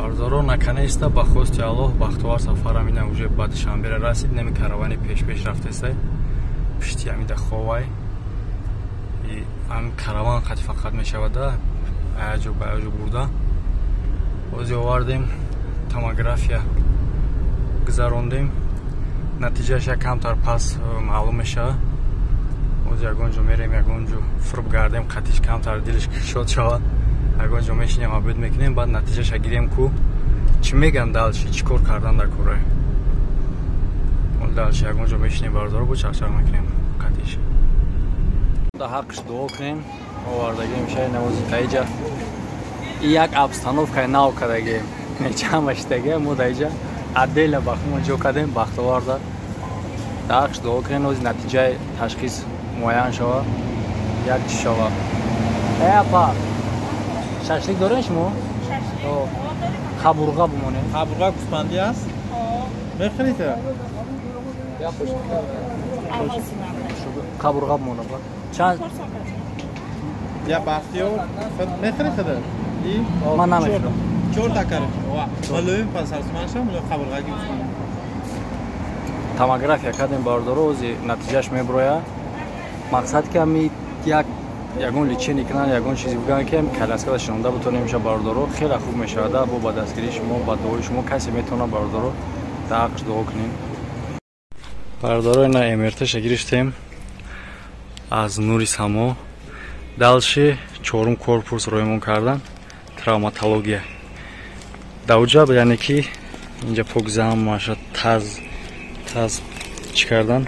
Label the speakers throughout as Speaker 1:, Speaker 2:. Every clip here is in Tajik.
Speaker 1: Бародаро, наконец-то ба хости Аллоҳ Бахтовар сафарам ина уже ба Душанбера расид. Неми каравани пеш-пеш рафтесай. Пишти ҳамида ховай. Ҳам караван қати фақат мешавада. Аяҷо ба аяҷо бурда. Бози овардем, томография гузарондем. Натиҷааш як камтар пас маълум мешавад. Боз ягон ҷо мерем, ягон ҷо фурб гардем, қатиш камтар дилиш шод шавад. Ягон ҷо мешинем, обед мекунем, баъд натиҷаша гирем ку чӣ меган дальше, чӣ кор кардан дар кора. Ол дальше ягон ҷо мешинем, бародаро, бо чақчақ мекунем қатиш. Да ҳаққш дуо кунем, овардагем шаи навози таиҷа. И як обстановкаи нав кардагем. Чама шидаге, мо даиҷа отдельно ба хумо ҷо кардем, Бахтоварда. Да ҳаққш дуо кунем, нози натиҷаи ташхис муайян шава, як чӣ шава. Э апа, шашлик дорем шумо? Қабурға бимонем.
Speaker 2: Қабурға гӯсфандӣ аст? Мехӯред?
Speaker 1: Қабурға бимонам. Чанд?
Speaker 2: Я Бахтиёр мехӯред худа?
Speaker 1: Ман намехӯрам.
Speaker 2: Чор такар. Малӯм пасарсман шам, қабурғаги гӯсфандӣ.
Speaker 1: Томография кардем бародаро, ози натиҷааш меброяд. Мақсад ки ҳами як ягон лечение кунанд, ягон чизе бигӯянд, ки ҳами коляскада шинонда бутонем меша бародаро, хеле хуб мешавад. Бо ба дастгирии шумо, ба дуои шумо касе метавонад бародаро, дар ҳаққш дуо кунем. Бародаро, ина МРТ-ша гирифтем аз Нури Само. Дальше чорум корпус роемон кардан, травматология. Даоҷа яъне ки инҷа покзам маша таз таз чӣ кардан,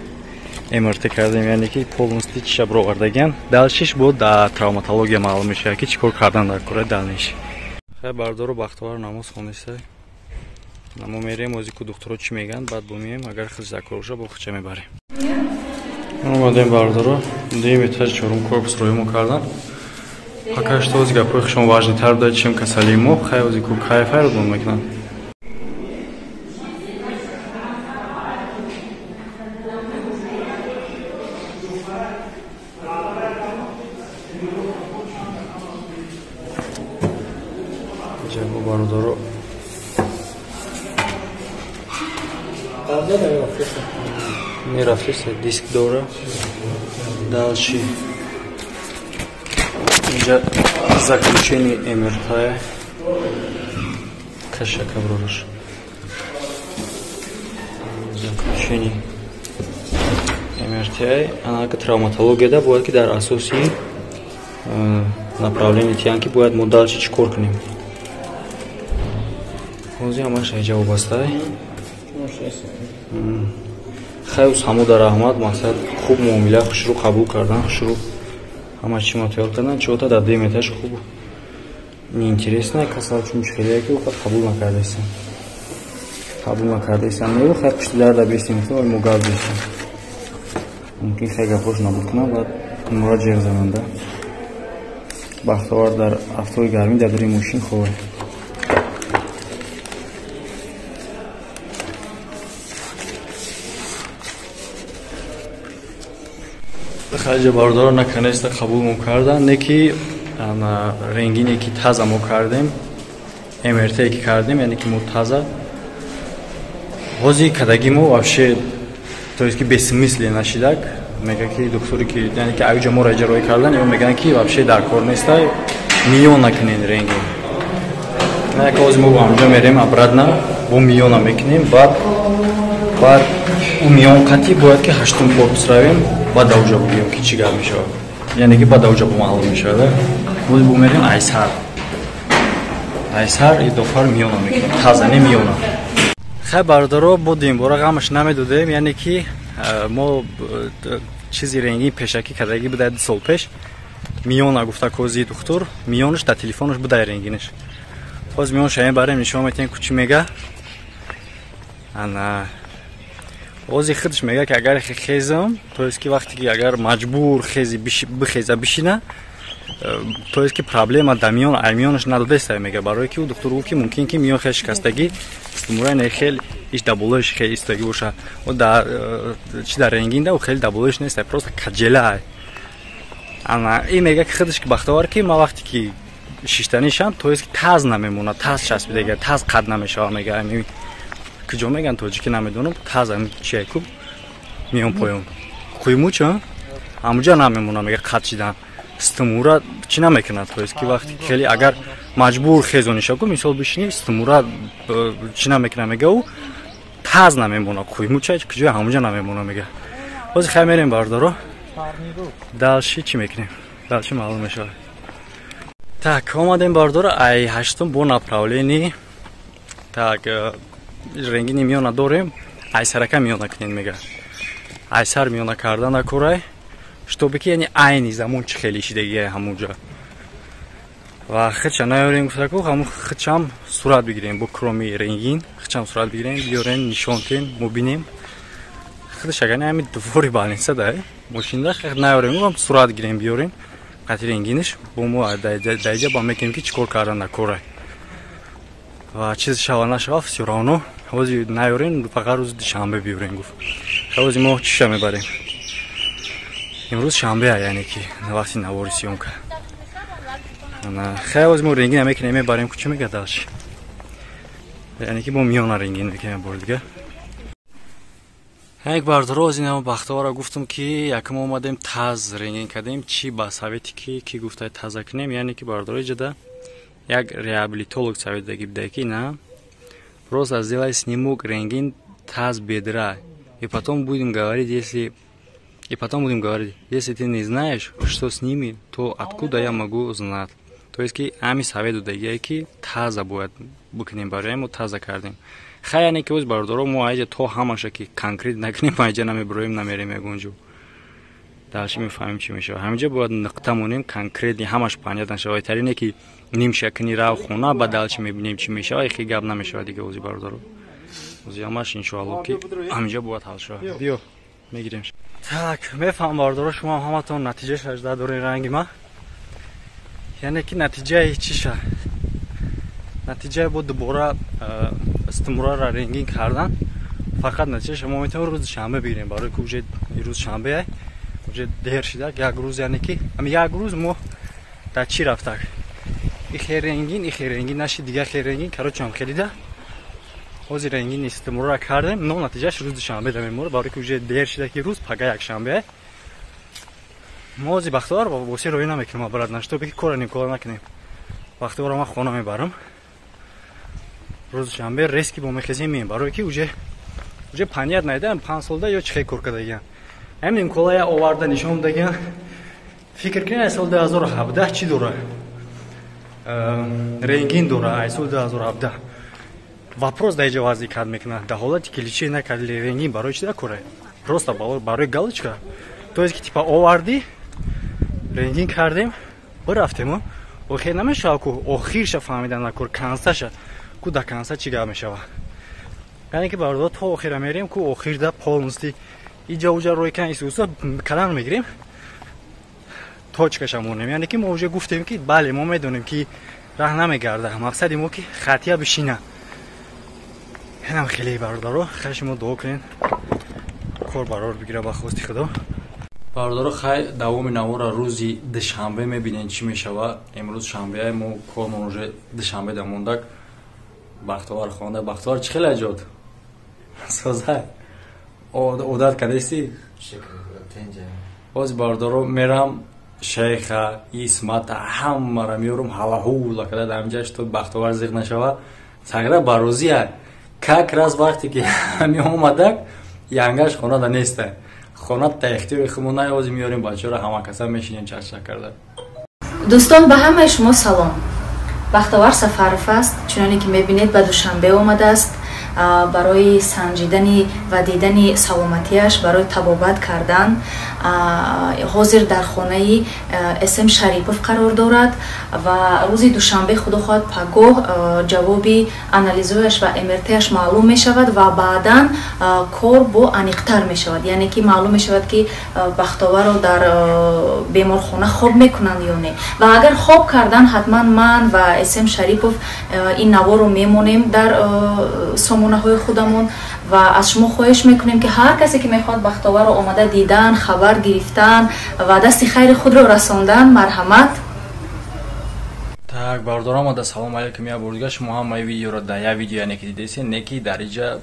Speaker 1: МРТ кардем, яъне ки полностью чиша бировардагиан. Дальшеш бо да травматология маълум мешавад ки чӣ кор кардан дар кора дальнеш. Хай бародаро, Бахтовар намоз хонеста. Намо мерем, ози ку духтуро чӣ мегӯянд, баъд бумием, агар хеле закор боша, бо хуча мебарем. Омадем бародаро, дуюм этажи чорум корпус роимо кардан. Пока что ози гапҳои хушон важнитар буда, чем касалии мо. Хай ози ку кайф хайрдон мекунанд. Бародаро, мерафтеса диск дора. Дальше инҷа заключение МРТ кашака брораш. Заключение МРТ анака травматологияда бояд ки дар асоси направление тиян ки бояд мо дальше чӣ кор кунем. Ҳозир ҳамаш ҳайҷа вобастай. Хайус ҳамуда раҳмат, мақсад хуб муомила, хушрӯ қабул кардан, хушрӯ ҳама чӣ мо тайёр кардан. Чота дар дуюм этаж хуб неинтересно, касал чун хеле ки ӯ қабул накардаистам. Қабул накардаистам. Нерӯ хай пушти дарда бестем, мо гап бестем. Мумкин хай гапош набуд кунам, баъд мура ҷеғ зананда. Бахтовар дар афтои гармӣ дар дури мошин ховад. Хаҷа бародаро, наконец-то қабулмон кардан, не ки рентгене ки таза мо кардем, МРТ ки кардем, яъне ки мо таза. Ҳозир кадаги мо вообще, то есть ки бессмыслие нашидак, мега ки духтуре ки яъне ки аюҷа моро иҷроӣ кардан, ё мегӯянд ки вообще дар кор нестай, миён накунен рентген. Яке ҳозир мо ҳамҷо мерем обратно, бо миёна мекунем, баъд ӯ миён қатӣ бояд ки ҳаштум корпус равем, баъд даоҷа бигӯем ки чӣ гап мешавад. Яъне ки баъд даоҷа маълум мешавад. Боз бо мерем айсар. Айсар идофар миёна мекунем, таза не миёна. Хай бародаро, бо дуюмбора ғамаш намедодем, яъне ки мо чизи рентген пешакӣ кардагӣ буда 2 сол пеш. Миёна гуфта кози духтур, миёнаш дар телефонаш буда рентгенаш. Боз миёнаш мебарем, нишон метиҳем ку чӣ мега. Ана ози худаш мега ки агар хезам, то есть ки вақте ки агар маҷбур хези бихеза бишина, то есть ки проблема да миён, ай миёнаш надодеста мега, барое ки ӯ духтур гуфт ки мумкин ки миён хел шикастагӣ, стумура не хел иш да болоиш хел истагӣ боша. О да чи дар рентген да ӯ хел да болоиш нест, просто каҷела. Ана и мега ки худаш ки Бахтовар ки ман вақте ки Шиштанишам, то есть таз намемонад, таз часпидага, таз қад намешава, мега. Ами куҷо меган, тоҷикӣ намедонам, таз ами чия ку миён поён қуймуча ҳамуҷа намемонад, мега, қад шидан стимура чӣ намекунад. То есть ки вақти хеле агар маҷбур хезониша ку, мисол, бишини, стимура чӣ намекунад, мега, ӯ таз намемонад, қуймуча куҷои ҳамуҷа намемонад, мега. Ҳозир хай мерем, бардоро, дальше чӣ мекунем, дальше маълум мешавад. Так, омадем, бардора, ай ҳаштум бо направление. Так, рентгени миёна дорем, ай сарака миёна кунед, мега. Ай сар миёна карда накорай, чтобы ки яъне айни замон чӣ хеле шидагия ҳамунҷа ва хича наёрем, гуфтаку, ҳамун хичам сурат бигирем, бо кроми рентген хичам сурат бигирем, биёрем, нишон тем, мо бинем худаш. Агар ҳами двори больница да мошинда наёрем, сурат гирем, биёрем қати рентгениш, бо мо даиҷа ба мекунем, ки чӣ кор кардан накорай ва чиз шава нашава, всё равно ҳози наёрем, фақат рӯзи душанбе биёрем, гуфт. Ҳози мо чиша мебарем? Имрӯз шанбе, яъне ки вақти навори съёмка. Хай, ҳози мо рентген мекунем, мебарем, ку чӣ мега дальше, яъне ки бо миёна рентген мекунем бори дига. Як бардоро, оз ина Бахтовара гуфтам, ки якм омадем, таз рентген кардем, чӣ ба совети ки гуфта таза кунем. Яъне ки, бардоро, иҷода як реабилитолог совет даги буда, ки на, просто сделай снимок рентген таз бедра, и потом будем говорить, если и потом будем говорить, если ты не знаешь, что с ними, то откуда я могу знать. То есть ки ами совет додагие, ки таза бояд бикунем, барои мо таза кардем. Хай, яъне ки оз, бардоро, мо айҷа то ҳамаша ки конкрет накунем, айҷа намебироем, намерем ягон ҷо. Дальше мефаҳмем, чӣ мешавад. Ҳаминҷа бояд нуқта монем, конкретный ҳамаш понятно шавад. Тарине ки нимша кини, рав хона, ба дальше мебинем, чӣ мешавад, ихи гап намешавад дига. Ози, бардоро, ози ҳамаш, иншоалло, ки ҳаминҷа бояд ҳал шавад. Биё, мегирем. Так, мефаҳмам, бардоро, шумо ҳаматон натиҷаша ажда дорем ранги ма, яъне ки натиҷаи чиша, натиҷаи бо дубора стимурара рентген кардан. Фақат натиҷаша мо метавонем рӯзи шанбе бигирем, барои ки уже рӯз шанбе, уже дер шидак, як рӯз, яъне ки ами як рӯз мо дар чӣ рафтак, ихе рентген, ихе рентген наши, дига хе рентген, короче, ҳам хелида. Ҳозир рентгени стимурара кардем, но натиҷааш рӯзи душанбе да меморад, барои ки уже дер шида, ки рӯз пага якшанбе. Мо ҳозир Бахтовар босе роӣ намекунем обратно, чтобы ки кора нимкола накунем. Бахтовара ман хона мебарам, рӯзи шанбе резки бо мехезем, меем, барое ки уже понятно да, 5 солда ё чӣ хел кор кардагиям, ҳамин нимкола я оварда нишон дагиям. Фикр кунед, ай соли 2017 чӣ дора, рентген дора, ай соли 2017. Вопрос дар иҷо возникать мекунад: дар ҳолати ки лечение накарди, рентген барои чӣ дакора? Просто барои галочка, то есть ки типа овардӣ, рентген кардем, бирафтему охир намешавад ку, охирша фаҳмидан накор, конца ша ку, до конца чӣ гап мешавад. Яъне ки, бародар, то охира мерем ку, охирда полностью иҷа уҷа рӯй кан исуса калан мегирем, точка ша монем. Яъне ки мо уже гуфтем, ки бале, мо медонем, ки раҳ намегарда, мақсади мо ки хатия бишина. Инам хеле, бародаро, хай, шумо дуо кунед, кор барор бигира, ба хости Худо. Бародаро, хай, давоми навора рӯзи душанбе мебинем, чӣ мешава. Имрӯз шанбеа, мо кормон уже душанбе да мондак. Бахтовар хонда. Бахтовар, чӣ хеле аҷод соза, одат кардасти? Ҳозир, бародаро, мерам, шейха Исмата ҳамара меёрам, ҳалаҳула када дар ҳамҷа, то Бахтовар зиқ нашава. Сагра барозия, как раз вақте ки ҳами омадак, янгаш хонада неста, хона та ихтиёри худмо на. Ҳозир меёрем бачаҳоро, ҳама каса мешинем чахчах карда.
Speaker 3: Дӯстон, ба ҳамаи шумо салом. Бахтовар Сафаров аст, чуноне ки мебинед, ба Душанбе омадааст барои санҷидани ва дидани саломатиаш, барои табобат кардан. Ҳозир дар хонаи См Шарипов қарор дорад ва рӯзи душанбе, худо хоҳад, пагоҳ ҷавоби анализояш ва МРТаш маълум мешавад ва баъдан кор бо аниқтар мешавад, яъне ки маълум мешавад, ки Бахтоварро дар беморхона хоб мекунанд ё не. Ва агар хоб кардан, ҳатман ман ва См Шарипов ин наворро мемонем дар сомонаҳои худамон. Ва аз шумо хоҳиш мекунем, ки ҳар касе ки мехоҳад Бахтоварро омада дидан, хабар гирифтан ва дасти хайри худро расондан, марҳамат.
Speaker 1: Так, бародарам, ада салом алейкум я бор дигар. Шумо ҳамаи видеоро дар як видео, яъне ки дидесен, не ки дар иҷа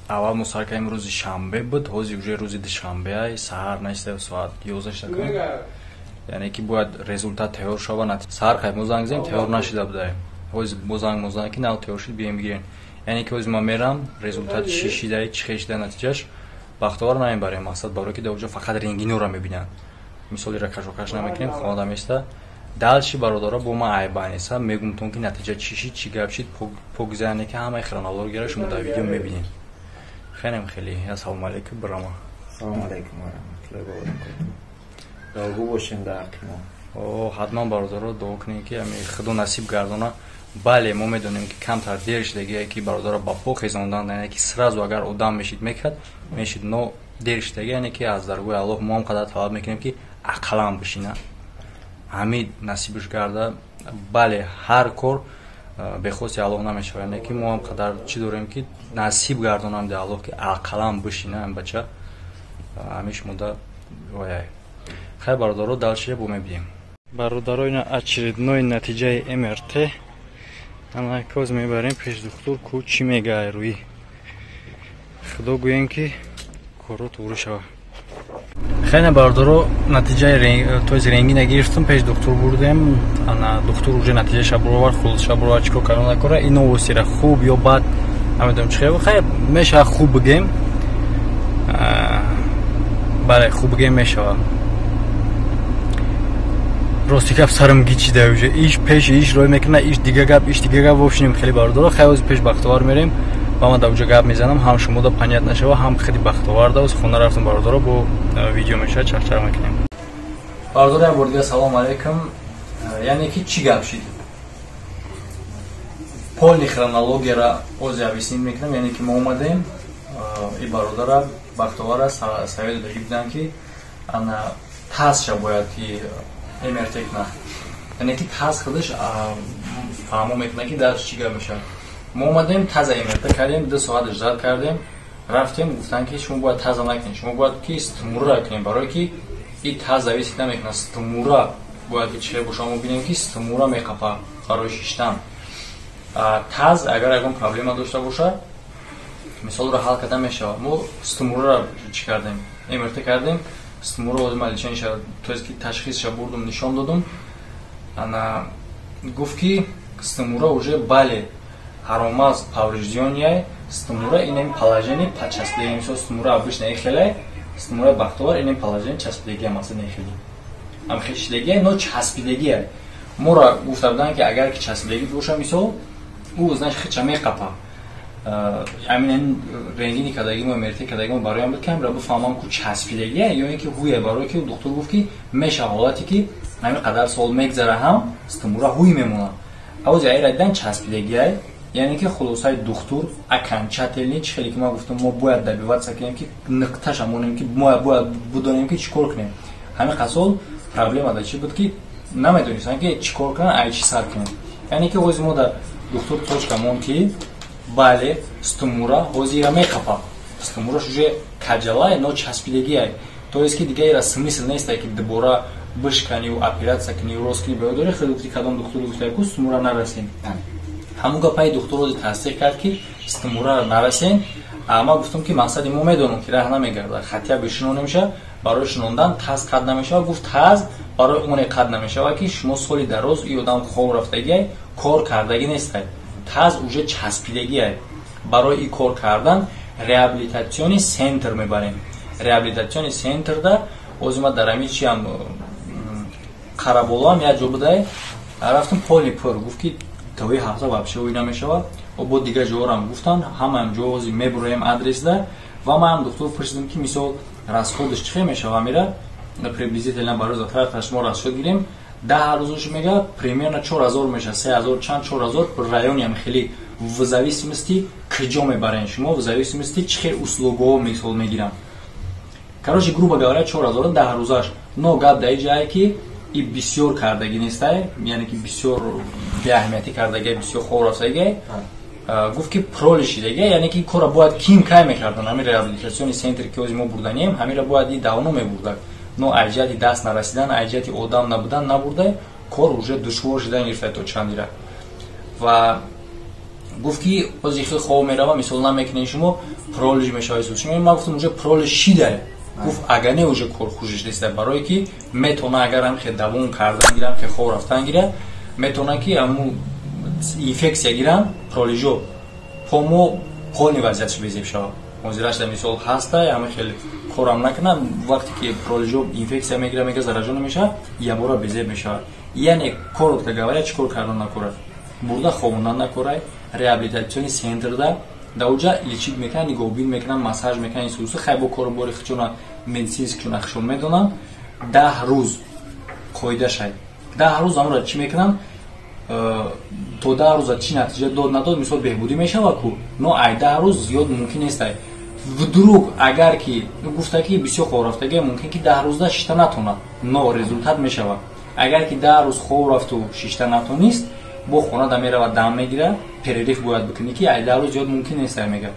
Speaker 1: аввал мо сар кардем, рӯзи шанбе буд, ҳозир уже рӯзи душанбе, саҳар наиста, соат 11 шуда, яъне ки бояд результат тайёр шава. Саҳар қайб мо занг задем, тайёр нашида будаем. Ҳозир мо занг мозанем, ки нав тайёр шуд, бием бигирем. Яъне ки ҳозир ман мерам, результат чӣ шида, чӣ хел шида натиҷаш. Бахтовар намебарем, мақсад барое ки дар оҷо фақат рентгенора мебинанд. Мисоли ракашокаш намекунем, хонада места. Дальше, бародаро, бо ман айбаниса мегумтон, ки натиҷа чӣ шид, чӣ гап шид, покиза, яъне ки ҳамаи хронологияро шумо дар видео мебинед. Хелем хеле. Ассалому алайкум, брама.
Speaker 4: Салому алайкум ва раҳматуллоҳи ва баракотуҳ. Дуогӯ бошем дар ҳаққи мо.
Speaker 1: О, ҳатман, бародаро, дуо кунем, ки ами худо насиб гардона. Бале, мо медонем, ки камтар дер шудагие, ки бародаро ба по хезондан, яъне ки сразу агар одам мешид, мекард, мешид, но дер шудаги. Яъне ки аз даргоҳи Аллоҳ мо ҳам қадар талаб мекунем, ки ақаллан бишина, ҳамин насибш гарда. Бале, ҳар кор бехости Аллоҳ намешавад, яъне ки мо ҳам қадар чӣ дорем, ки насиб гардонам де Аллоҳ, ки ақаллан бишина ам бача. Ҳамиш муда ваяй. Хайр, бародаро, дальше бо мебинем. Бародаро, ина очередной натиҷаи МРТ. Ана коз мебарем пеш духтур, ку чӣ мега. Рӯи худо гӯем, ки корро туғрӣ шавад. Хеле, бародаро, натиҷаи, то есть рентгена гирифтам, пеш духтур бурдем. Ана духтур уже натиҷаша буровард, хулосаша буровард, чӣ кор кардан накора. Ин новостира хуб ё бад намедонам, чӣ хел. Хай, мешавад хуб бигем, бале, хуб бигем мешавад. Рости гап, сарам гичида уже, иш пеши иш рой мекуна, иш дига гап, иш дига гап. Вобшинем хеле, бародаро. Хай, ози пеш Бахтовар мерем ва ман дар уҷа гап мезанам, ҳам шумо да понятно нашава, ҳам хеле Бахтовар да. Оз хона рафтам, бародаро, бо видео мешавад, чарчар мекунем. Бародаро, як бор дига салом алейкум. Яъне ки чӣ гап шид, полный хронологияра ози объяснить мекунам. Яъне ки мо омадем, и бародара Бахтовара совет додагӣ буданд, ки ана тазша бояд ки МРТ кунад, яъне ки таз худаш фаҳмо мекунад, ки дарш чӣ гап мешавад. Мо омадем, таза МРТ кардем, 2 соат ждать кардем, рафтем, гуфтанд, ки шумо бояд таза накунед, шумо бояд ки стмура кунед, барое ки и таз зависит намекунад, стмура бояд ки чихел боша. Мо бинем, ки стмура меқапа барои шиштан. Таз агар ягон проблема дошта боша, мисолро ҳал карда мешавад. Мо стмураро чӣ кардем, МРТ кардем, стмура озима лечениша, то есть ки ташхисша бурдум, нишон додум. Ана гуфт, ки стмура уже, бале, ҳаромаз повреждения стмура, инем положение почаспидагӣ. Мисол, стмура обычно эхеле, стмура Бахтовар инем положение часпидагӣ, масалан эхели ам хешидагӣ, но часпидагӣ. Мора гуфта буданд, ки агар ки часпидагӣ боша, мисол, ӯ, значит, хича меқапа. Амин рентгени кардагимо, МРТ кардагимо бароям буд, ки амра бифаҳмам, ку часпидагия ё ин ки ҳуя, барое ки духтур гуфт, ки меша ҳолате, ки ҳамин қадар сол мегзара ҳам стмура ҳуй мемонад. Авози айра дидан, часпидагия. Яъне ки хулосаи духтур окончательный, чӣ хеле ки ман гуфтам, мо бояд добиваться кунем, ки нуқташа монем, ки мо бояд будонем, ки чӣ кор кунем. Ҳамин қасол проблема дар чӣ буд, ки намедонистанд, ки чӣ кор кунанд, ай чӣ сар кунем. Яъне ки ҳози мо дар духтур точка мон, ки бале, стумура ҳозира меқапа, стумураш уже каҷалай, но часпидагиай, то есть ки дига ира смысл нестай, ки дубора бишканию, оператсия кунию, рост кунӣ. Баёдори хеле гуфти, кадом духтур гуфта, ку стумура нарасем. Ҳамун гапаи духтур ози тасдиқ кард, ки стумура нарасем. Ман гуфтам, ки мақсади мо медонам, ки раҳ намегардад, хотя бы шинонемша. Барои шинондан таз қад намешавад. Гуфт, таз барои оне қад намешавад, ки шумо соли дароз и одам хоб рафтагиай, кор кардагӣ нестай, таз уже часпидагиай. Барои и кор кардан реабилитационный центр мебарем. Реабилитационный центрда озима дар ами чиам, Қараболоам як ҷо будай, рафтам, поли пур. Гуфт, ки тои ҳафта вообще ӯй намешавад. Бо дигар ҷоорам гуфтанд, ҳамаам ҷо ози мебуроем адресда. Ва манам духтур пурсидам, ки мисол расходаш чӣ хел мешава, мира приблизительно барои затраташ мо расход гирем 10 рӯзаш. Мега, примерно 4000 меша, 3000 чанд, 4000 райониам хеле, в зависимости киҷо мебарен шумо, в зависимости чӣ хел услугоҳо мисол мегирам. Короче, грубо говоря, 4000 10 рӯзаш. Но гап дар ҷае, ки и бисёр кардагӣ нестай, яъне ки бисёр беаҳамиятӣ кардагӣ, бисёр хоб рафтагӣ. Гуфт, ки пролишидагӣ, яъне ки кора бояд ким кай мекардан. Ҳамин реабилитационный центр, ки ози мо бурданием, ҳаминро бояд и давно мебурдак, но аз ҷиҳати даст нарасидан, аз ҷиҳати одам набудан набурда. Кор уже душвор шидан гирифта то чандира. Ва гуфт ки ози хел хоб мерава, мисол намекунед шумо, паралич мешавад. Шумо ман гуфтам уже паралич шида. Гуфт агар не уже кор хушиш нест, барое ки метавона агар ҳам хел давом кардан гирам, хел хоб рафтан гира, метавона ки ҳамун инфексия гирам, паралижо помо полни вазъиятш безеб шавад. Ҳозирашда мисол ҳаста, ҳама хел корам накунам, вақте ки паралижо инфексия мегира, мега заражон мешавад, ябора безеб мешавад. Яъне коротко говоря, чӣ кор кардан накорад? Бурда хобондан накорай, реабилитационный центрда даоҷа лечить мекунанд, нигоҳбин мекунанд, массаж мекунанд, инсусу хай бо кору бори хичона медицинскичона хишон медонанд. 10 рӯз қоида шай. 10 рӯз амро чӣ мекунанд? То 10 рӯза чӣ натиҷа дод надод, мисол беҳбудӣ мешавад ку, но ай 10 рӯз зиёд мумкин нестай. Вдруг агар ки гуфта ки бисёр хоб рафтагия, мумкин ки 10 рӯзда шишта натонад, но результат мешавад. Агар ки 10 рӯз хоб рафту шишта натонист, бо хона да меравад, дам мегира, перерыв бояд бикунӣ ки ай 10 рӯз зиёд мумкин нест, мега.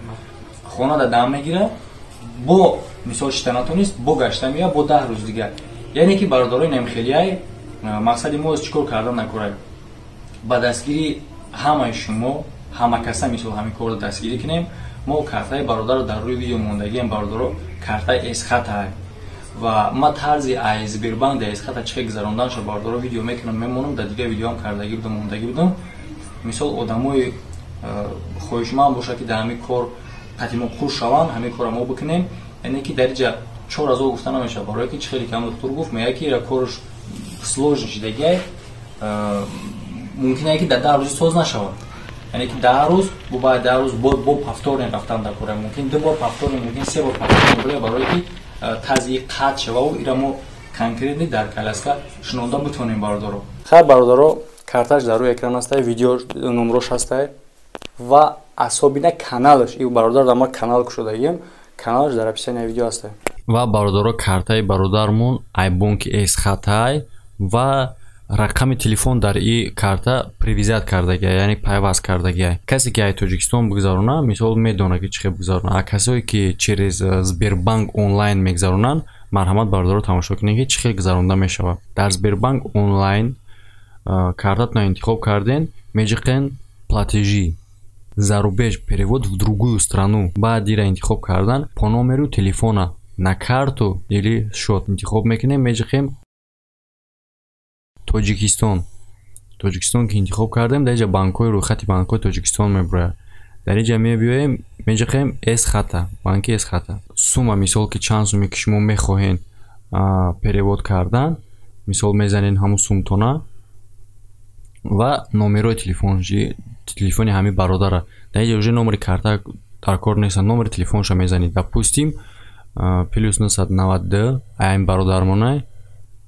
Speaker 1: Хона да дам мегира, бо мисол шишта натонист, бо гашта меяд, бо 10 рӯз дигар. Яъне ки бародарои намхелияй, мақсади мо чӣ кор кардан накорай? Ба дастгири ҳамаи шумо, ҳама каса мисол ҳамин корро дастгирӣ кунем. Мо картаи бародарро дар рӯи видео мондагием, бародаро, картаи Эсхата. Ва ма тарзи ай Сбербанк дар Эсхата чӣ хел гузаронданашо бародаро видео мекунам, мемонам, дар дигар видеоам кардагӣ будам, мондагӣ будам. Мисол одамои хоҳишманд бошад ки дар ҳамин кор қати мо хуш шаванд, ҳамин корро мо бикунем. Яъне ки дар инҷа 4000 гуфта намешавад, барое ки чӣ хеле кам духтур гуфт, мегӯяд ки ира корш сложный шидагиай, мумкин ки дар 10 рӯзи соз нашавад. Яъне ки 10 рӯз, бо баъд 10 рӯз бо повторный рафтан дар кора, мумкин 2 бор повторный, мумкин 3 бор повторный, барое ки тазии қатъ шававу ира мо конкретно дар коляска шунонда битонем бародаро. Хайр бародаро, карташ дар рӯи экран ҳастай, видео номрош ҳастай ва асобина каналаш, и бародар дар ма канал кушодагием, каналаш дар описании видео ҳастай.
Speaker 5: Ва бародаро, картаи бародармон ай бонки Эсхатай ва рақами телефон дар и карта привязать кардагия, яъне пайваст кардагия. Касе ки ай Тоҷикистон бигзарона, мисол медона ки чӣ хел бигзарона. А касое ки через Сбербанк онлайн мегзаронанд, марҳамат бародаро тамошо кунед ки чӣ хел гузаронда мешавад. Дар Сбербанк онлайн картатонро интихоб карден, меҷиқен платежи, зарубеж, перевод в другую страну. Баъд ира интихоб кардан по номеру телефона на карту или счет интихоб мекунем, меҷиқем Тоҷикистон. Тоҷикистон ки интихоб кардем, дар инҷа банкҳои рӯйхати банкҳои Тоҷикистон мебурояд. Дар инҷа мебиёем, меҷиқем Эсхата, банки Эсхата. Сума мисол ки чанд суме ки шумо мехоҳен перевод кардан, мисол мезанен ҳамун сумтона ва номерои телефони ҳамин бародара. Дар инҷа уже номери карта дар кор нест, номери телефонша мезанед. Допустим, плюс 992 айн бародармонай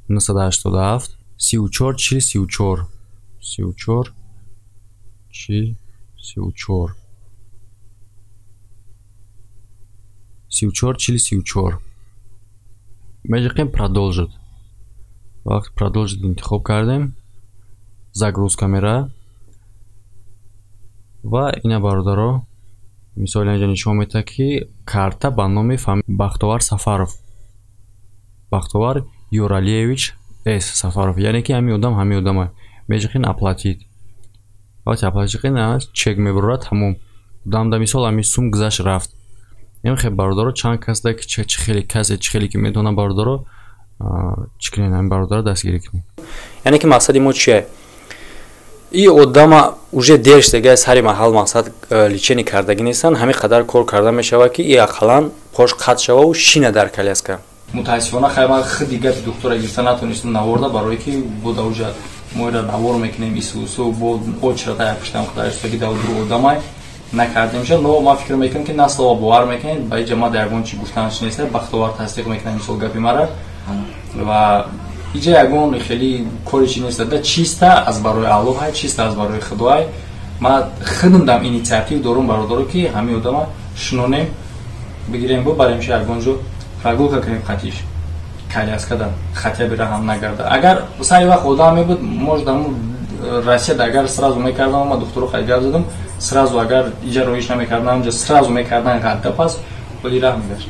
Speaker 5: 987 34 40 34 34 40 34 34 40 34. Меҷиқем продолжить. Вақт продолжить интихоб кардем, загрузка мера ва ина бародаро мисол инҷа нишон медиҳад ки карта ба номи Бахтовар Сафаров, Бахтовар Юралиевич С Сафаров, яъне ки ҳамин одам ҳамин одама. Меҷиқин оплатить. Вақте оплатить чек мебурад, тамом. Дамда мисол ҳамин сум гузашт рафт. Ин хел бародаро чанд кас да ки чӣ хеле касе чӣ хеле ки медонад бародаро, чӣ кунед ҳамин бародаро дастгирӣ кунед.
Speaker 1: Яъне ки мақсади мо чие? И одама уже дер шудага, сари маҳал мақсад лечение кардагӣ нестанд, ҳамин қадар кор карда мешавад ки и ақаллан пош қатъ шававу шина дар коляска. Мутаассифона хай ман худи гапи духтура гирифта натонистам наворда, барое ки бо даоҷа мо ира навор мекунем исусу бо очрата як пуштам худаштаги да друг одамай накардем ша. Но ман фикр мекунам ки на слова бовар мекунед, ба иҷа ма да ягон чи гуфтанаш нест, Бахтовар тасдиқ мекунад мисол гапи мара. Ва иҷа ягон хеле кори чи нест, да чиста аз барои Аллоҳ, чиста аз барои Худой. Ман худам дам инициатив дорум бародаро ки ҳамин одама шунонем, бигирем бубарем ша ягон ҷо прогулка кунем қатиш коляскада, хотя бы раҳам нагарда. Агар сари вақт одам мебуд, может ҳамун Россияда агар сразу мекардам, ма духтуро хай гап задам, сразу агар иҷа роиш намекардам, инҷа сразу мекардан гадда пас, вале раҳ мегашт.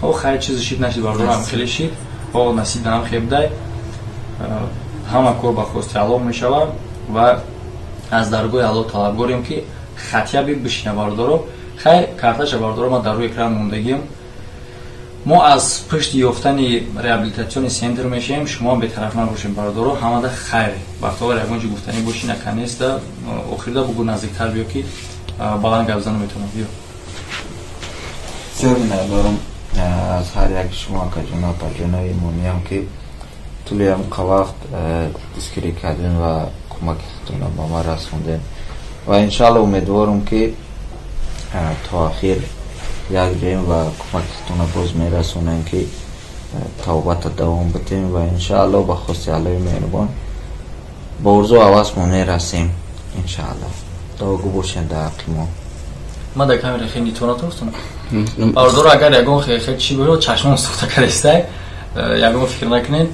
Speaker 1: О хай чизе шид нашид бародарам, хеле шид, о насиб данам хебдай. Ҳама кор ба хости Аллоҳ мешавад ва аз даргоҳи Аллоҳ талабгорем, ки хотя бы бишина, бародаро. Хайр, карташа, бародаро, ма дар рӯи экран мондагим. Мо аз пушти ёфтани реабилитационный центр мешавем, шумо бетараф набошем, бародаро. Ҳамада хайр. Бахтовар, ягон чӣ гуфтанӣ бошӣ, наконец-то охирда бугу, наздиктар биё, ки баланд гап зана метавонам, биё.
Speaker 4: Бисёр миннатдорам аз ҳар яки шумо, акаҷону апаҷонои имониям, ки тӯли ҳамқа вақт дастгирӣ кардем ва кӯмаки худтонро ба ман расондем. Ва иншаалло умедворам, ки то ахир як ҷоем ва кӯмаки худтонро боз мерасонем, ки тавбата давом бидем ва иншаалло ба хости Аллои меҳрубон ба орзу ҳавасмо мерасем, иншаалло. Дуогӯ бошем дар ҳаққи мо.
Speaker 1: Ман дар камера хеле нитона тостам, бародаро. Агар ягон хел чӣ бошад, чашмон сӯхта карестай, ягон фикр накунед.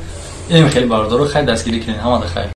Speaker 1: Инем хеле, бародаро, хайр, дастгирӣ кунед. Ҳамада хайр.